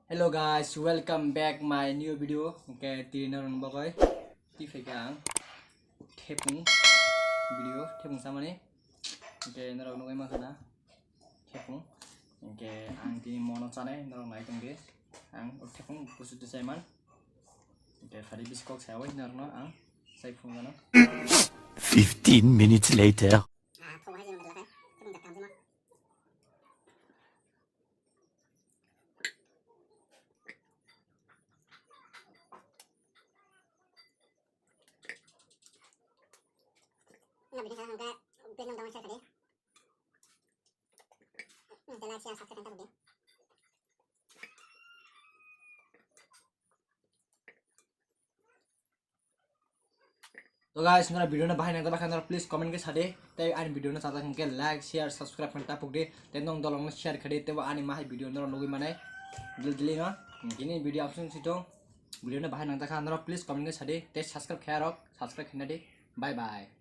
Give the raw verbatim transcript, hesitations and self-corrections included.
Hello guys, welcome back my new video. Hwnkhe tini norokni bagwi twi phaikha ang thepung video, thepung samani. Hwnkhe norok nugwi mankha na thepung. Hwnkhe ang tini mono chanai, norok nai tongdi. Ang o thepung busu twi chaiman. Hwnkhe phari bisi kok sayawi norokno ang chai phunukgano. Fifteen minutes later. To guys, nora video no bahai nang ta bakha, nora please comment khe sadi. Tei ani video no chajak hwnkhe like, share, subscribe khe tapuk di. Tei nong dolong no share khe di. Tei ani mahai video nora nugwi manai. Dil dili no. Gini video absung sitong. Video no bahai nang ta kha, nora please comment khe sadi. Tei subscribe khe arok, subscribe khe di. Bye bye.